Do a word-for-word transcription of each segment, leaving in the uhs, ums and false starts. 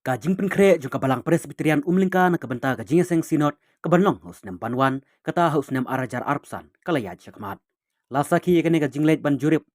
Ka jingpynkhreh jong ka Balang Presbyterian Umlyngka na ka bynta ka jingïaseng Synod ka ban long ha u snem ban wan, kata ha u snem ar hajar arphew san, ka la ïaid shakhmat. La sakhi ïa kane ka jingleit ban jurip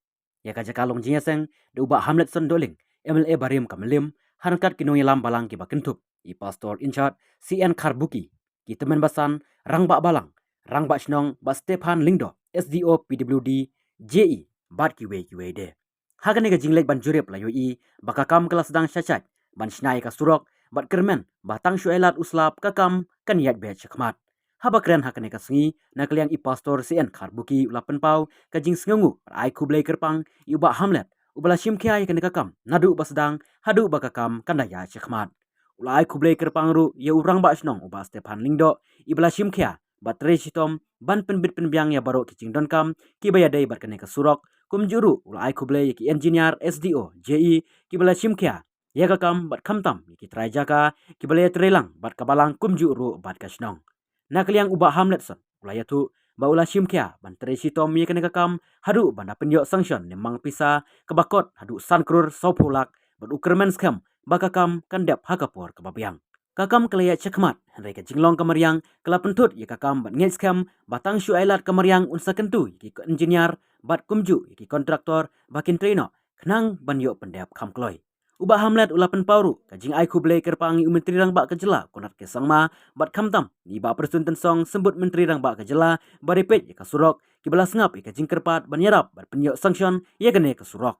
ïa ka jaka long jingïaseng da u Bah Hamletson Dohling, M L A barim ka Mylliem, ha ryngkat ki nongïalam balang kiba kynthup i Pastor in charge C N Kharbuki, ki tymmen basan, rangbah balang, rangbah shnong, Bah Stephan Lyngdoh, S D O P W D, J E, bad kiwei kiwei de. Ha kane ka jingleit ban jurip la ïohi ba ka kam ka la sdang shashai ban shna ïa ka surok, bad kyrmen ba tang shu ai lad u slap ka kam kan ïaid beit shakhmat. Haba kren ha kane ka sngi, na ka liang i Pastor C N Kharbuki u la pynpaw ka jingsngewnguh bad ai khublei kyrpang ïa u Bah Hamlet, uba la shim khia ïa kane ka kam naduh ba sdang haduh ba ka kam kan da ïaid shakhmat. U la ai khublei kyrpang ruh ïa u rangbah shnong u Bah Stephan Lyngdoh, iba la shim khia bad trei shitom ban pynbit pynbiang ïa baroh ki jingdonkam kiba ïadei bad kane ka surok. Kumjuh ruh u la ai khublei ïa ki engineer, S D O, J E, kiba la shim khia ïa ka kam, bad khamtam ïa ki trai jaka kiba la ïatreilang bad ka balang kumjuh ruh bad ka shnong. Na ka liang u Bah Hamletson u la ïathuh ba u la shim khia ban trei shitom ïa kane ka kam haduh ban da pynïoh sanction ne mang pisa kaba kot haduh san klur sawphew lak, bad u kyrmen skhem ba ka kam kan dep ha ka por kaba biang. Ka kam ka la ïaid shakhmat, hynrei ka jinglong ka mariang ka la pynthut ïa ka kam bad ngeit skhem ba tang shu ai lad ka mariang un sa kyntu ïa ki engineer bad kumjuh ïa ki kontraktor ba kin trei noh khnang ban ïoh pyndep kham kloi. U Bah Hamlet u la pynpaw ruh ka jingai khublei kyrpang ïa u Myntri Rangbah ka Jylla Conrad K Sangma, bad khamtam ïa i Bah Prestone Tynsong, Symbud Myntri Rangbah ka Jylla, ba dei peit ïa ka surok, kiba la sngap ïa ka jingkyrpad ban ïarap bad pynïoh sanction ïa kane ka surok.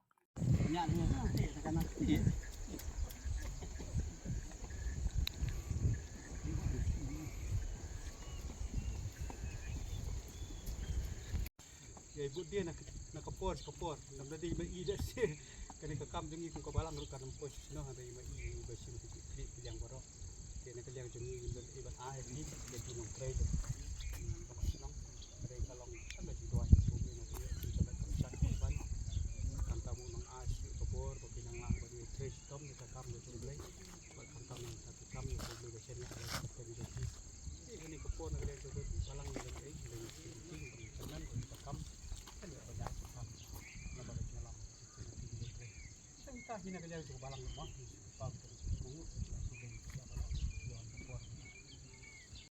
Ïa, i bud dia na ka, na ka por, ka por. Ngam da dei ma i da shi. Kane ka kam jong i kum ka balang ruh kan ym poi shisha, hynrei ma i ba shim ka jingkhreh ka liang baroh. Te na ka liang jong i ngim don ei ban ai ha i, te ki nongtrei jong ka. Ngam ka ba shnong. Hynrei ka long kan da jingduwai. Ko be na ka liang jong ka ba kan shat ko ban. Kan ta bu nang ai shi ka bor ba ki nang lah ban ïa trei shitom ïa ka kam ka jong U Blei. Bad khamtam ïa ka kam ïa U Blei ba shen ïa ka kam jong ki. Te kane ka por na ka liang jong ka balang jong ka, jong ka, jong ka kam. Kan ïa ka kam. Na ba ka nyalam. Tang ka hi na ka liang jong ka balang mo.